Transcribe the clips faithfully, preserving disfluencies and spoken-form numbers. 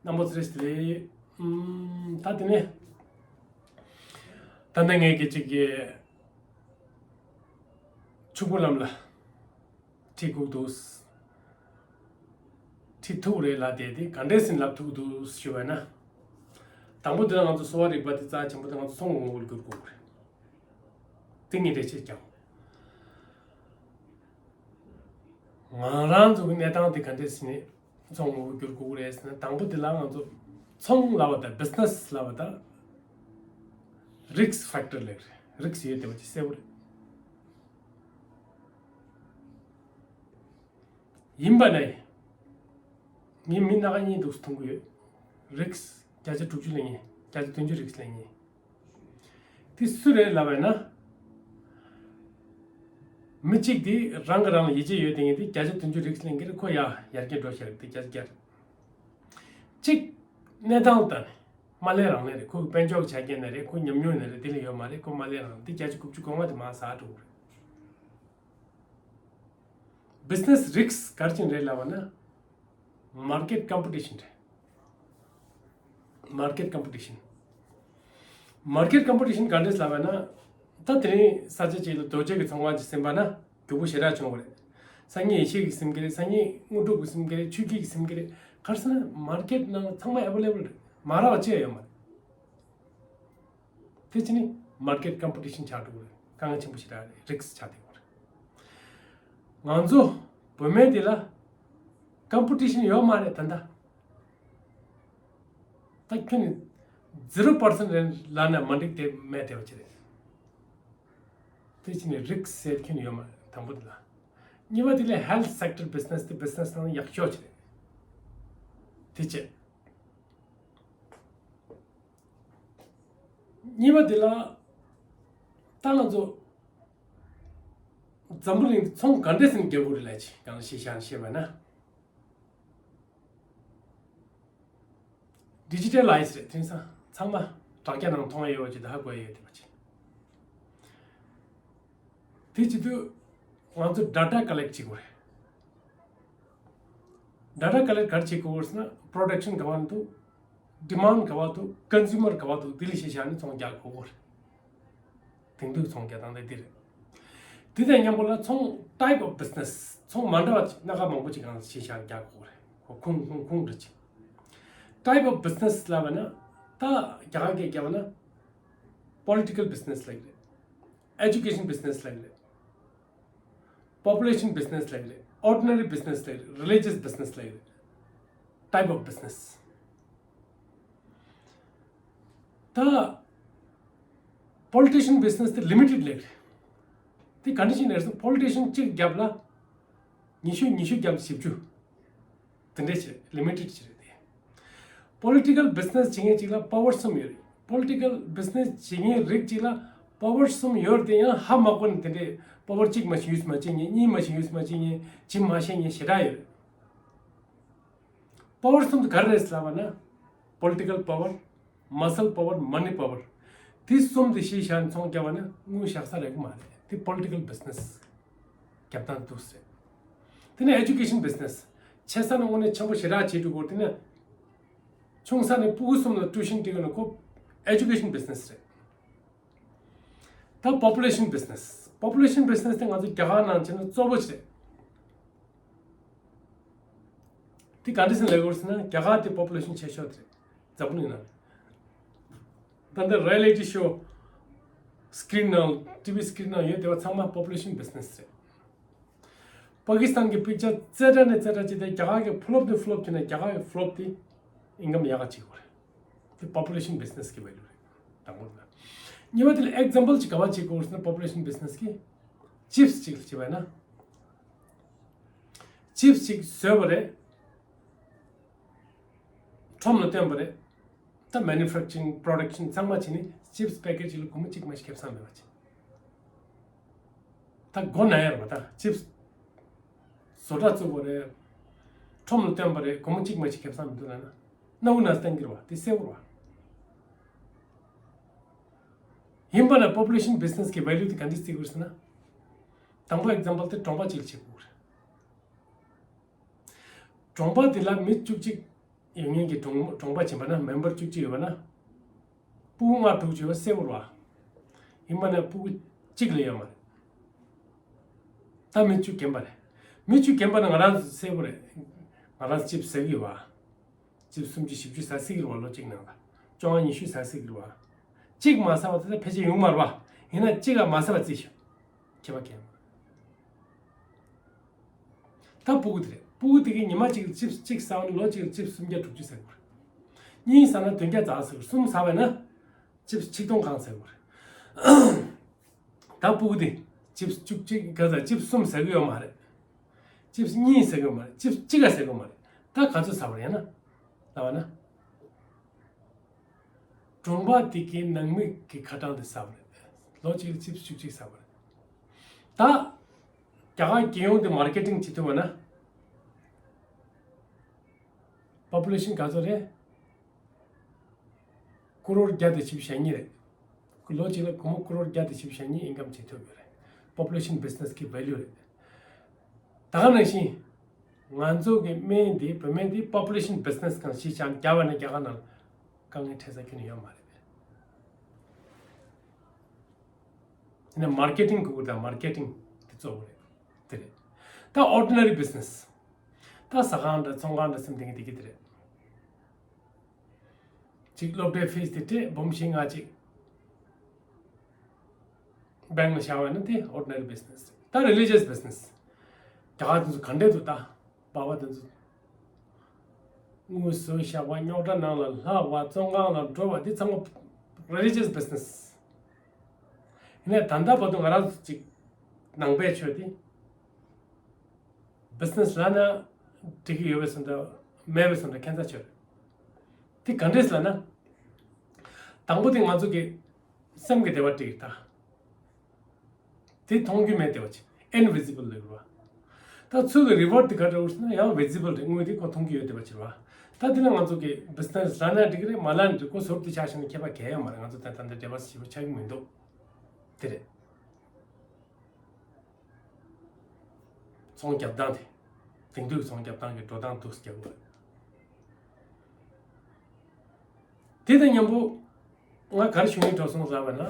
རྣམ་པ་ཚོ་རེ་ཞིག་ལས། ཨུམ། ད་དེ་ནས་ད་ནས་ངས་ཀྱི་ཅིག་གི་ཕྱུག་པོ་ལམ་ལ་ཁྲིད་དགོས་འདུག་ཁྲིད་ཐུབ་རེད་ལ། དེ་དེ་ག་འདྲས་ཟིན་ལབ་ཐུབ་འདུག་ཞུ་བ་ན། དང་པོ་དེ་ལ་ང་ཚོ་གསོ་བ་རིག་པ་དེ་རྩ་ཆེན་པོ་དེ་ང་ཚོ་ཚོང་ངོ་བོར་འགྱུར་དགོས་རེད། དེ་ངས་འགྲེལ་བཤད་རྒྱག་ང་རང་ཚོ་གི་གནས་སྟངས་དེ་ག་འདྲས་ཟིན་ནས། ཚོང་ངོ་བོ་བསྒྱུར་དགོས་རེད་ཟེར་ན། དང་པོ་དེ་ལ་ང་ཚོ་ཚོང་ལབ་པ་དང་བི་ཛི་ནེ་སི་ལབ་པ་དང་རིགས་ཕེག་ཊར་ལབ་རེད། རིགས་ཡོད་བསྡད་པ་ཅིག་གསལ་པོ་རེད། ཡིན་པ་ནས་ངའི་མི་སྣ་ཁ་གཉིས་འདུག་མཐོང་གི་ཡོད། རིགས་བརྒྱ་ཆ་དྲུག་ཅུ་ལེན་མཁན། བརྒྱ་ཆ་བདུན་ཅུ་རིགས་ལེན་མཁན། དེ་སུ་རེད་ལབ་པ་ཡིན་ན། མི་གཅིག་དེ་རང་གི་རང་ལ་ཡིད་ཆེས་ཡོད་དེ་ངས་དེ་བརྒྱ་ཆ་བདུན་ཅུ་རིགས་ལེན་གྱི་རེད། ཁོ་ཡ་ཡར་རྒྱས་འགྲོ་ཤར་དེ་བརྒྱ་ཆ་བརྒྱ་རེད། གཅིག་གནས་སྟངས་ལྟར་ནས་མ་ལས་རང་ལས་རེད། ཁོ་གི་དཔལ་འབྱོར་ཆ་རྐྱེན་ནས་རེད། ཁོ་ཉམས་མྱོང་ནས་རེད། དེ་ལས་ཡོད་མ་རེད། ཁོ་མ་ལས་རང་དེ་བརྒྱ་ཆ་དགུ་བཅུ་གོ་ལྔ་དེ་མ་ཟ་འགྲོ་གི་རེད། བི་ཛི་ནེ་སི་རིགས་ག་རེ་བྱས་ནས་རེད་ལབ་པ་ན། མར་ཀེ་ཊི་ཀམ་པི་ཊི་ཤན་རེད། མར་ཀེ་ཊི་ཀམ་པི་ཊི་ཤན། མར་ཀེ་ཊི་ཀམ་པི་ཊི་ཤན་ག་འདྲས་ལབ་པ་ན། ད་དེ་རིང་ས་ཆ་གཅིག་ལ་རྡོ་རྗེ་གི་ཚོང་ཁང་ཅིག་ཟིན་པ་ན་མགྱོགས་པོ་ཞེ་དྲག་བྱུང་བ་རེད། སང་ཉིན་ཡེ་ཤེས་ཀྱིས་ཟིན་གྱི་རེད། སང་ཉིན་དངོས་གྲུབ་ཀྱིས་ཟིན་གྱི་རེད། ཆོས་སྐྱིད་ཀྱིས་ཟིན་གྱི་རེད། ག་རེ་ཟེར་ན་མར་ཀེ་ཊི་ནང་ཚང་མ་ཨེ་ཝེ་ལེ་བལ་རེད། མ་རག་པ་ཅི་ཡང་ཡོད་མ་རེད། དེ་ཕྱིན་ནི་མར་ཀེ་ཊི་ཀམ་པི་ཊི་ཤན་ཆགས་འགྲོ་གི་རེད། དཀའ་ངལ་ཆེན་པོ་ཞེ་དྲག་རེད། རིགས་ཆགས་བསྡད་ཡོད་རེད། ང་ཚོ་བོད་སྨན་འདི་ལ་ཀམ་པི་ཊི་ཤན་ཡོད་མ་རེད་ད་ལྟ། ད་ཁྱོན་ནས་ཛི་རོ་པར་སེན་ཊི་རེད་ལབ་ན་མ་འགྲིག་དེ་མེད་བསྡད་པ་ཅིག་རེད། དེ་ཕྱིན་ནི་རིགས་ཟེར་ཁྱོན་ནས་ཡོད་མ་རེད། དང་པོ་འདི་ལ། གཉིས་པ་དེ་ལ་ཧེལ་ཐི་སེག་ཊར་བི་ཛི་ནེ་སི་དེ་བི་ཛི་ནེ་སི་ནང་ཡག་ཤོས་ཅིག་རེད། དེ་བྱས། གཉིས་པ་དེ་ལ་ད་ང་ཚོ་འཛམ་བུ་གླིང་ཚོང་ག་འདྲས་ཟིན་རྒྱག་དགོས་རེད་ལབ་ཅིག་གང་ཤེས་བྱ་ཤེས་པ་ན། ཌི་ཇི་ཊལ་ལའི་ཛི་རེད། དེང་སང་ཚང་མ་དྲ་རྒྱ་ནང་མཐོང་ཡ་ཡོད་པ་ཅིག་ད་ཧ་གོ་ཡ་ཡོད་དེ་བ་ཅིག་དེ་བྱེད་དུས་ང་ཚོ་ཌ་ཊ་ཀ་ལེག་བྱེད་དགོས་རེད། ཌ་ཊ་ཀ་ལེག་ག་རེ་བྱེད་དགོས་རེད་ཟེར་ན། པོ་རོ་ཌག་ཤན་ག་བ་འདུག་ཌི་མན་ཌི་ག་བ་འདུག་ཀོན་སུ་མར་ག་བ་འདུག་དེ་ལ་གཞི་བཞག་ནས་ཚོང་རྒྱག་དགོས་རེད། དེང་དུས་ཚོང་རྒྱག་སྟངས་དེ་འདི་རེད། དེ་དང་མཉམ་པོ་ལ་ཚོང་ཊའིབ་ཨོཕ་བི་ཛི་ནེ་སི། ཚོང་མ་འདྲ་བ་སྣ་ཁ་མང་པོ་ཅིག་གང་གཞི་བཞག་རྒྱག་དགོས་རེད། ཁོ་ཁུངས་ཁུངས་ཁུངས་འདྲ་ཅིག་ཊའིབ་ཨོཕ་བི་ཛི་ནེ་སི་ལབ་པ་ན། ད་རྒྱ་གར་སྐད་རྒྱབ་པ་ན། པོ་ལི་ཊི་ཀལ་བི་ཛི་ནེ་སི་ལབ་ཀྱི་རེད། ཨེ་ཇུ་ཀེ་ཤན་བི་ཛི་ནེ་སི་ལབ་ཀྱི་རེད། པོ་པུ་ལེ་ཤན་བི་ཛི་ནེ་སི་ལབ་ཀྱི་རེད། ཨོར་ཌི་ནེ་རི་བི་ཛི་ནེ་སི་ལབ་ཀྱི་རེད། རི་ལི་ཇི་ཡས་བི་ཛི་ནེ་སི་ལབ་ཀྱི་རེད། ཊའིབ་ཨོཕ་བི་ཛི་ནེ་སི། ད་པོ་ལི་ཊི་ཤན་བི་ཛི་ནེ་སི་དེ་ལི་མི་ཊེཌ་ལབ་ཀྱི་རེད། དེ་ག་འདྲ་ཞིག་རེད་ཟེར་ན། པོ་ལི་ཊི་ཤན་གཅིག་རྒྱབ་ལ་ཉི་ཤུ། ཉི་ཤུ་རྒྱབ་བཞི་བཅུ། དེ་འདྲས་བྱེད། ལི་མི་ཊེཌ་བྱེད་རེད་དེ། པོ་ལི་ཊི་ཀལ་བི་ཛི་ནེ་སི་བྱེད་མཁན་གཅིག་ལ་པ་ཝར་གསུམ་ཡོད་རེད། པོ་ལི་ཊི་ཀལ་བི་ཛི་ནེ་སི་བྱེད་མཁན་རིགས་གཅིག་ལ་པ་ཝར་གསུམ་ཡོད་རེད་དེ། ཡང་ཧ་མ་གོ་ནས་དེ་འདྲས་པ་ཝར་གཅིག་མ་ཞིག་ཡུས་མ་བྱེད་མཁན། གཉིས་མ་ཞིག་ཡུས་མ་བྱེད་མཁན། བྱེད་མ་ཤེས་མཁན་ཞེ་དྲག་ཡོད་རེད། པ་ཝར་གསུམ་དེ་ག་རེ་རེད་ལབ་པ་ན། པོ་ལི་ཊི་ཀལ་པ་ཝར། མ་སལ་པ་ཝར། མ་ནི་པ་ཝར། དེ་གསུམ་དེ་གཞི་བཞག་ནས་ཚོང་རྒྱག་པ་ན་དངུལ་བཞག་ས་རག་གི་མ་རེད། དེ་པོ་ལི་ཊི་ཀལ་བི་ཛི་ནེ་སི་རྒྱབ་སྟངས་འདུག་ཟེར། དེ་ནས་ཨེ་ཇུ་ཀེ་ཤན་བི་ཛི་ནེ་སི། ཆེ་ས་ནས་དངོས་གནས་ཆེན་པོ་ཞེ་དྲག་བྱེད་འགྲོ་དགོས། དེ་ནས་ཆུང་ས་ནས་སྤུ་གུ་གསུམ་ལ་ཊུ་ཤན་སྤྲད་དགོས་ན་ཁོ་ཨེ་ཇུ་ཀེ་ཤན་བི་ཛི་ནེ་སི་རེད། ད་པོ་པུ་ལེ་ཤན་བི་ཛི་ནེ་སི། པོ་པུ་ལེ་ཤན་བི་ཛི་ནེ་སི་དེ་ང་ཚོ་རྒྱ་གར་ནང་བྱས་ན་གཙོ་བོ་ཅིག་རེད། དེ་ག་འདྲ་ཞིག་ལབ་དགོས་ཟེར་ན། རྒྱ་གར་དེ་པོ་པུ་ལེ་ཤན་ཆེ་ཤོས་དེ་རེད། འཛམ་བུ་གླིང་ནང་། ད་ལྟ་རི་ཡེ་ལི་ཊི་ཤོ་སི་ཀི་རིན་ནང་། ཊི་ཝི་སི་ཀི་རིན་ནང་ཡོད་བསྡད་པ་ཚང་མ་པོ་པུ་ལེ་ཤན་བི་ཛི་ནེ་སི་རེད། པ་ཀི་སི་ཐན་གྱི་པིག་ཅར་རྩེ་གྲ་ནས་རྩེ་གྲ་བྱས་ཏེ། རྒྱ་གར་གྱི་ཕུ་ལོབ་ནས་ཕུ་ལོབ་བྱས་ན་རྒྱ་གར་གྱི་ཕུ་ལོབ་དེ་ཨིན་ཀམ་ཡག་ག་བྱེད་དགོས་རེད། དེ་པོ་པུ་ལེ་ཤན་བི་ཛི་ནེ་སི་གི་ཝེ་ལུ་རེད། དང་པོ་དེ། གཉིས་པ་དེ་ལ་ཨེག་ཛམ་པལ་ཅིག་ག་པར་བྱེད་དགོས་ཟེར་ན། པོ་པུ་ལེ་ཤན་བི་ཛི་ནེ་སི་གི་ཅིབ་སི་ཅིག་བྱས་པ་ན། ཅིབ་སི་ཅིག་བཟོས་པ་རེད། ཁྲོམ་ལ་བཏོན་པ་རེད། ད་མེ་ནུ་ཕེག་ཅར་རིང་པོ་རོ་ཌག་ཤན་ཚང་མ་བྱས་ནས་ཅིབ་སི་པེ་ཀེ་ཇི་ལ་སྒོར་མོ་གཅིག་མ་ཞིག་ཁེ་བཟང་མེད་པ་བྱས། ད་སྒོ་ན་ཡར་བ་ད་ཅིབ་སི་བཟོ་གྲྭ་བཙུགས་པ་རེད། ཁྲོམ་ལ་བཏོན་པ་རེད། སྒོར་མོ་གཅིག་མ་ཞིག་ཁེ་བཟང་མི་འདུག་ལབ་ན། སྣ་བུག་ན་སྟེང་གིར་བ་དེ་གསལ་པོར་བ། ཡིན་པ་ན་པོ་པུ་ལེ་ཤན་བི་ཛི་ནེ་སི་གི་ཝེ་ལུ་དེ་ག་འདྲས་བརྩི་དགོས་ཟེར་ན། དང་པོ་ཨེག་ཛམ་པལ་དེ་གྲོང་པ་གཅིག་ལ་བྱེད་དགོས་རེད། གྲོང་པ་དེ་ལ་མི་བཅུ་གཅིག་ ཡོང་མཁན་གྱི་གྲོང་གྲོང་པ་ཕྱིན་པ་ན་མེམ་བར་བཅུ་གཅིག་ཡོད་པ་ན། སྤུ་གུ་ལྔ་དྲུག་བྱས་པ་གསལ་པོ་རེད་བ། ཡིན་པ་ན་སྤུ་གུ་གཅིག་ལས་ཡོད་མ་རེད། ད་མི་བཅུ་རྒན་པ་རེད། མི་བཅུ་རྒན་པ་ན་ང་རང་ཚོ་གསལ་པོ་རེད། ང་རང་ཚོ་ཅིབ་ཟ་གི་ཡོད་བ། ཅིབ་སུམ་ཅུ་བཞི་བཅུ་ཟ་སྲིད་ཀྱི་རེད་བ། ལོ་གཅིག་ནང་ལ་བཅོ་ལྔ་ཉི་ཤུ་ཟ་སྲིད་ཀྱི་རེད་བ། གཅིག་མ་ཟ་བ་དེ་ད་ཕལ་ཆེར་ཡོང་མ་རེད་བ། ཡིན་ན་གཅིག་ལ་མ་ཟ་བ་རྩིས་ཤོག་ཁྱད་པར་གང་ཡང་མ་རེད། ད་སྤུ་གུ་དེ་རེད། སྤུ་གུ་དེ་གིས་ཉི་མ་གཅིག་ལ་ཅིབ་གཅིག་ཟ་བ་ནི་ལོ་གཅིག་ལ་ཅིབ་སུམ་བརྒྱ་དྲུག་ཅུ་ཟ་གི་རེད། གཉིས་ཟ་ན་བདུན་བརྒྱ་ཟ་ཟེར། གསུམ་ཟ་བས་ན་ཅིབ་ཆིག་སྟོང་གང་ཟ་གི་རེད། ད་སྤུ་གུ་དེ་ཅིབ་བཅུ་གཅིག་ག་ཟ་ཅིབ་གསུམ་ཟ་གི་ཡོད་མ་རེད། ཅིབ་གཉིས་ཟ་གི་ཡོད་མ་རེད། ཅིབ་གཅིག་ག་ཟ་གི་ཡོད་མ་རེད། ད་ག་ཚོད་ཟ་བ་རེད་ཡང་ན། ལབ་པ་ན། གྲོང་པ་དེ་གའི་ནང་མི་གི་ཁ་གྲངས་དེ་ཟ་བ་རེད། ལོ་གཅིག་ལ་ཅིབ་བཅུ་གཅིག་ཟ་བ་རེད། ད་རྒྱ་གར་རྒྱལ་ཡོངས་དེ་མར་ཀེ་ཊིང་བྱེད་ཐུབ་པ་ན། པོ་པུ་ལེ་ཤན་ག་ཚོད་རེད། ཀོ་རོར་བརྒྱ་དང་བཞི་བཅུ་ཞེ་གཉིས་རེད། ལོ་གཅིག་ལ་སྒོར་མོ་ཀོ་རོར་བརྒྱ་དང་བཞི་བཅུ་ཞེ་གཉིས་ཨིན་ཀམ་བྱེད་ཐུབ་ཡོད་རེད། པོ་པུ་ལེ་ཤན་བི་ཛི་ནེ་སི་གི་ཝེ་ལུ་རེད། ད་ག་ནང་བཞིན། ང་ཚོ་གི་སྨན་འདི་བོད་སྨན་འདི་པོ་པུ་ལེ་ཤན་བི་ཛི་ནེ་སི་གང་ཞིག་བྱས་རྒྱག་པ་ན་རྒྱ་གར་ནང་དཀའ་ངལ་འཕྲད་ས་ཁྱོན་ནས་ཡོད་མ་རེད། ཡིན་ན་མར་ཀེ་ཊིང་དགོས་ཀྱི་རེད། མར་ཀེ་ཊིང་དེ་གཙོ་བོ་རེད། དེ་རེད། ད་ཨོར་ཌི་ནེ་རི་བི་ཛི་ནེ་སི། ད་ཟ་ཁང་འདྲ་ཚོང་ཁང་འདྲ་སེམས་དེ་གི་དེ་གི་དེ་རེད། གཅིག་སློབ་གྲྭའི་ཕི་སི་དེ་སྤྲད། འབུམ་བཞི་ལྔ་གཅིག་བེང་ལ་བཞག་པ་ཡིན་ན་དེ་ཨོར་ཌི་ནེ་རི་བི་ཛི་ནེ་སི་རེད། ད་རི་ལི་ཇི་ཡས་བི་ཛི་ནེ་སི། རྒྱ་གར་དེ་ཚོ་ག་འདྲས་འདུག་ད་སྦག་སྦག་དེ་ཚོ། དངུལ་བཟོས་བཞག་པ། རྙོག་དྲ་ནང་ལ་ལྷག་པ། བཙོན་ཁང་ལ་འགྲོ་བ། འདི་ཚང་མ་རི་ལི་ཇི་ཡས་བི་ཛི་ནེ་སི། ཡིན་ནའི་ད་ལྟ་བར་དུ་ང་རང་ཚོ་ཅིག་ནང་པའི་ཆོས་དེ་བི་ཛི་ནེ་སི་ལབ་ན་འགྲིག་གི་ཡོད་པའི་བཟོ་འདྲ་མེད་པའི་བཟོ་འདྲ་ཁྱད་མཚར་ཆེ་རེད། དེ་ག་འདྲས་ལབ་ན། དང་པོ་དེ་ང་ཚོ་གི་སེམས་ཀྱི་བདེ་བ་འགྲིག་ད། དེ་མཐོང་རྒྱུ་མེད་བདེ་བ་ཅིག་ཨིན་བི་ཛི་བལ་རེད་བ། ད་ཚུར་གི་རི་ཝར་དེ་ག་འདྲ་འོར་སོང་ན་ཡང་བི་ཛི་བལ་རེད། དངུལ་དེ་ཁོ་མཐོང་རྒྱུ་ཡོད་བདེ་བ་ཅིག་རེད་བ། ད་དེ་ལ་ང་ཚོ་གི་བི་ཛི་ནེ་སི་ལབ་ན་འགྲིག་གི་རེད། མ་ལབ་ན་འགྲིག་ཁོ་ཟུར་དེ་ཆ་བཞག་ན་ཁྱད་པར་གང་ཡང་མ་རེད། ང་ཚོ་ད་ད་ལྟ་འབྲེལ་བ་ཞིབ་པོ་ཆགས་ཀྱི་མི་འདུག་དེ་རེད། ཚོང་རྒྱབ་སྟངས་དེ། དེང་དུས་ཚོང་རྒྱབ་སྟངས་ཀྱི་འགྲོ་སྟངས་འདུག་སེ་རྒྱབ་དགོས། དེ་དང་མཉམ་པོ་ང་ག་རེ་ཞུ་སྙིང་འདོད་སོང་ཟེར་བ་ན།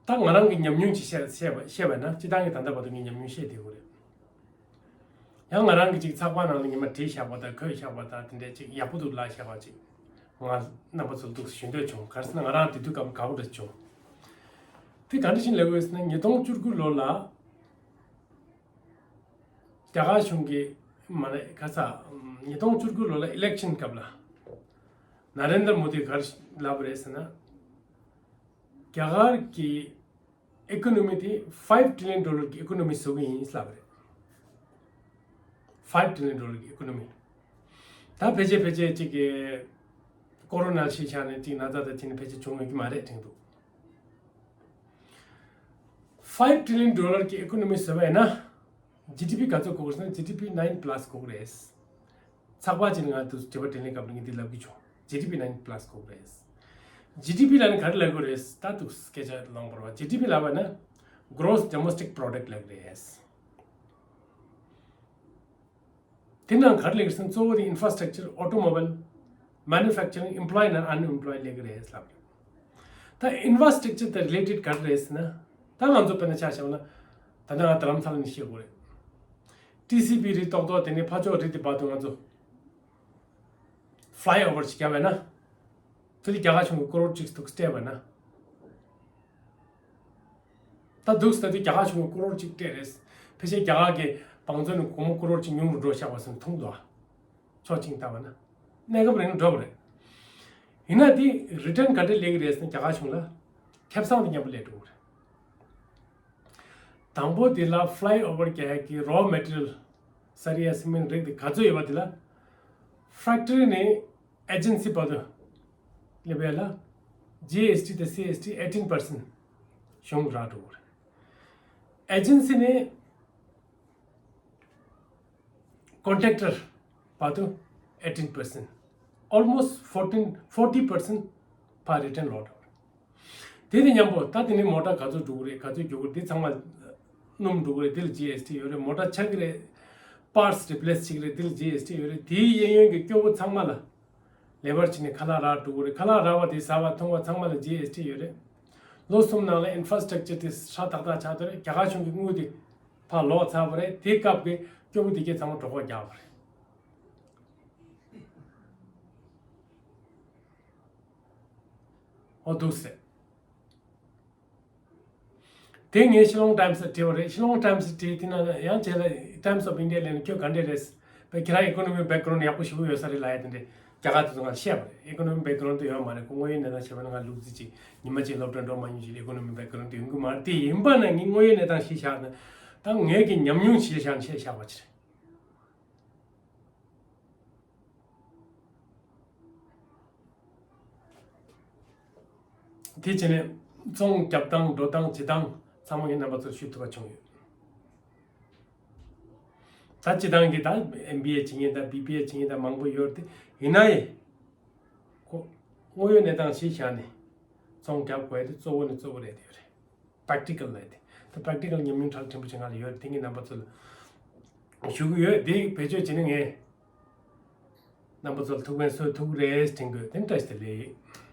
ད་ང་རང་གི་ཉམས་མྱོང་ཅིག་བཤད་བཤད་པ་བཤད་པ་ན། སྤྱིར་བཏང་གི་ད་ལྟ་བར་དུ་ངས་ཉམས་མྱོང་བཤད་བསྡད་ཡོད་རེད། ཡང་ང་རང་གི་ཅིག་ཚགས་པར་ནང་ལ་ཉི་མ་བྲིས་བཞག་པ་དང་བཀོད་བཞག་པ་དང་དེ་འདྲས་ཅིག་ཡག་པོ་འདུག་ལབ་བཞག་པ་ཅིག་ང་རྣམ་པ་ཚོར་འདུག་ཞུ་འདོད་བྱུང་། ག་རེ་ཟེར་ན་ང་རང་དེ་དུས་སྐབས་དགའ་པོ་འདྲ་བྱུང་། དེ་ག་འདྲ་ཞིག་ལབ་དགོས་ཟེར་ན། ཉིས་སྟོང་བཅུ་དགུ་ལོ་ལ་རྒྱ་གར་གཞུང་གི་མ་རེད་ག་ས། ཉིས་སྟོང་བཅུ་དགུ་ལོ་ལ་ཨི་ལེག་ཤན་སྐབས་ལ་ན་རེན་དྲ་མོ་དིས་ག་རེ་ལབ་པ་རེད་ཟེར་ན། རྒྱ་གར་གྱི་ཨི་ཀོ་ནོ་མི་དེ་ཕའིབ་ཊི་རི་ལི་ཡན་ཌོ་ལར་གྱི་ཨི་ཀོ་ནོ་མི་བཟོ་གི་ཡིན་ལབ་པ་རེད། ཕའིབ་ཊི་རི་ལི་ཡན་ཌོ་ལར་གྱི་ཨི་ཀོ་ནོ་མི། ད་ཕལ་ཆེར་ཕལ་ཆེར་ཅིག་གི་ཀོ་རོ་ན་ཤི་ཆགས་ནས་ཅིག་ན་ཚ་དང་ཅིག་ནས་ཕལ་ཆེར་བྱུང་ཡོད་ཀྱི་མ་རེད་དྲན་འདུག་ཕའིབ་ཊི་རི་ལི་ཡན་ཌོ་ལར་གྱི་ཨི་ཀོ་ནོ་མི་བཟོས་པ་ཡིན་ན། ཇི་ཌི་པི་ག་ཚོད་དགོས་ཟེར་ན། ཇི་ཌི་པི་ནའིན་པ་ལ་སི་དགོས་རེད། ཚགས་པར་ཅིག་ནང་དུ་དྲི་བ་དྲིས་ལན་སྐབས་ལ་ངས་འདི་ལབ་ཀྱི་བྱུང་། ཇི་ཌི་པི་ནའིན་པ་ལ་སི་དགོས་རེད། ཇི་ཌི་པི་ལབ་ན་ག་རེ་ལབ་དགོས་རེད། ད་འདུག་སྐད་ཆ་ལོང་བར་བ། ཇི་ཌི་པི་ལབ་པ་ན་གྷོ་རོ་སི་ཌོ་མེ་སི་ཊིག་པོ་རོ་ཌག་ཊི་ལབ་རེད། དེ་ནང་ག་རེ་ལབ་ཀྱི་ཟེར་ན། གཙོ་བོ་དེ་ཨིན་ཕ་ར་སི་ཊྲག་ཅར། ཨོ་ཊོ་མོ་བེལ། མེ་ནུ་ཕེག་ཅར་རིང་། ཨེམ་པ་ལོའི་ནང་ཨན་ཨེམ་པ་ལོའི་ལབ་ཀྱི་རེད་ལབ་རེད། ད་ཨིན་ཕ་ར་སི་ཊྲག་ཅར་དང་རི་ལེ་ཊེཌ་ག་རེ་རེད་ཟེར་ན། ད་ང་ཚོ་དཔེར་ན་ཆ་བཞག་ན། ད་ལྟ་ང་རྡ་རམ་ས་ལ་ནས་བཤད་དགོས་རེད། ཊི་སི་པི་རི་ཏོག་ཏོག་དེ་ནས་ཕར་ཕྱོགས་རི་དེ་བར་དུ་ང་ཚོ་ཕ་ལའི་ཨོ་ཝར་ཞིག་བརྒྱབ་པ་ཡིན་ན། དེ་ལ་རྒྱ་གར་གཞུང་གིས་ཀོ་རོར་གཅིག་འདུག་སྤྲད་པ་ན། ད་འདུག་ཟེར་དུས་རྒྱ་གར་གཞུང་གིས་ཀོ་རོར་གཅིག་སྤྲད་རེད། ཕལ་ཆེར་རྒྱ་གར་གྱི་བང་མཛོད་ནས་སྒོར་མོ་ཀོ་རོར་གཅིག་ཉུང་རུ་འགྲོ་བཞག་པ་ཟེར་ནས་མཐོང་འདུག་ཨ། ཕྱོགས་གཅིག་ནས་བལྟས་པ་ན། གནས་སྐབས་རིང་འགྲོ་བ་རེད། ཡིན་ན་དེ་རི་ཊརན་ག་འདྲ་སླེབས་ཀྱི་རེད་ཟེར་ན། རྒྱ་གར་གཞུང་ལ་ཁེ་བཟང་དང་མཉམ་པོ་སླེབས་འགྲོ་གི་རེད། དང་པོ་དེ་ལ་ཕ་ལའི་ཨོ་ཝར་རྒྱག་ཡག་གི་རོ་མེ་ཊི་རི་ཡལ། ས་རི་ཡ་སི་མེན་ཊི་རིགས་དེ་ག་ཚོད་ཡོད་པ་དེ་ལ་ཕེག་ཊི་རི་ནས་ཨེ་ཇེན་སི་བར་དུ་སླེབས་ཡག་ལ་ཇི་ཨེས་ཊི་དང་སི་ཨེས་ཊི་ཨེ་ཊིན་པར་སེན་ཊི་གཞུང་རག་འགྲོ་གི་རེད། ཨེ་ཇེན་སི་ནས་ཀོན་ཊེག་ཊར་བར་དུ་ཨེ་ཊིན་པར་སེན་ཊི། ཨོལ་མོ་སི་ཊི་ཕོར་ཊིན། ཕོར་ཊི་པར་སེན་ཊི་ཕར་རི་ཊརན་ལོག་འགྲོ་གི་རེད། དེ་དང་མཉམ་པོ་ད་དེ་ནས་མོ་ཊ་ག་ཚོད་འགྲོ་གི་རེད། ག་ཚོད་རྒྱུག་གི་རེད། དེ་ཚང་མ་སྣུམ་འགྲོ་གི་རེད། དེ་ལ་ཇི་ཨེས་ཊི་ཡོད་རེད། མོ་ཊ་ཆག་གི་རེད། པར་ཊི་སི་རི་པི་ལེ་སི་བྱེད་ཀྱི་རེད། དེ་ལ་ཇི་ཨེས་ཊི་ཡོད་རེད། དེའི་གཡས་གཡོན་གྱི་སྐྱོ་པོ་ཚང་མ་ལ་ ལེ་བར་བྱས་ནས་ཁ་ལག་རག་འགྲོ་གི་རེད། ཁ་ལག་རག་པ་དེ་ཟ་བ་འཐུང་བ་ཚང་མ་ལ་ཇི་ཨེས་ཊི་ཡོད་རེད། ལོ་གསུམ་ནང་ལ་ཨིན་ཕྲ་སི་ཊག་ཅར་དེ་ཧྲ་ཏག་ཏག་ཆགས་བསྡད་རེད། རྒྱ་གར་གཞུང་གི་དངུལ་དེ་ཕར་ལོག་ཚར་བ་རེད། དེའི་སྐབས་ཀྱི་སྐྱོ་པོ་དེ་གས་ཚང་མ་གྲོད་ཁོག་རྒྱགས་པ་རེད། ཨོ་འདུག་སེ། དེ་ངས་ཤི་ལོང་ཊའིམ་སི་ལ་བྲིས་པ་རེད། ཤི་ལོང་ཊའིམ་སི་ལ་བྲིས་དེ་ན་ཡང་བྱས་ལ་ཊའིམ་སི་ཨོཕ་ཨིན་ཌི་ཡ་ལ་ནི་ཁྱོད་ག་འདྲས་རེད། བས་ཁྱེད་རང་ཨི་ཀོ་ནོ་མི་བྷེག་གྷ་རོན་ཌི་ཡག་པོ་ཞེ་པོ་ཡོད་ས་རེད་ལབ་ཡ་དེ་འདྲས་རྒྱ་གར་དེ་ཚོ་ང་ལ་བཤད་པ་རེད། ཨི་ཀོ་ནོ་མི་བྷེག་གྷ་རོན་ཌི་དེ་ཡོད་མ་རེད། ཁོ་དངོས་ཡོད་གནས་སྟངས་བཤད་པ་ན་ང་ལུག་རྫི་ཅིག་ཉི་མ་གཅིག་སློབ་གྲྭ་འགྲོ་མ་མྱོང་ཞིག་ལ་ཨི་ཀོ་ནོ་མི་བྷེག་གྷ་རོན་ཌི་དེ་ཡོང་གི་མ་རེད། དེ་ཡིན་པ་ན་ངས་དངོས་ཡོད་གནས་སྟངས་གཞི་བཞག་ན་ད་ངས་ཀྱི་ཉམས་མྱོང་གཞི་བཞག་ནས་བཤད་བཞག་པ་ཅིག་རེད། དེ་བྱས་ནས་བཙོང་རྒྱབ་སྟངས་འགྲོ་སྟངས་བྱེད་སྟངས་ཚང་མ་ངས་རྣམ་པ་ཚོར་ཞུ་ཐུབ་པ་བྱུང་ཡོད། ད་སྤྱི་བཏང་གི་ད་ཨེམ་བི་ཨེ་བྱེད་མཁན་དང་བི་བི་ཨེ་བྱེད་མཁན་དང་མང་པོ་ཡོད་རེད་དེ། ཡིན་ན་ཡང་ཁོ་དངོས་ཡོད་གནས་སྟངས་གཞི་བཞག་ནས་བཙོང་རྒྱབ་དགོས་ཡ་དེ་གཙོ་བོ་ནས་གཙོ་བོ་རེད་དེ་ཡོད་རེད། པེག་ཊི་ཀལ་ལབ་དེ། ད་པེག་ཊི་ཀལ་ཉམས་མྱོང་ཁྲ་ལ་ཕྲན་བུ་ཅིག་ང་ལ་ཡོད་རེད། དེ་ངས་རྣམ་པ་ཚོ་ལ་ཞུ་གི་ཡོད། དེ་བེད་སྤྱོད་བྱས་ན་ངས་རྣམ་པ་ཚོ་ལ་ཐུགས་ཕན་གསོས་ཐུབ་ཀྱི་རེད་དྲན་གི་ཡོད། དེ་ནི་བཀྲ་ཤིས་བདེ་ལེགས།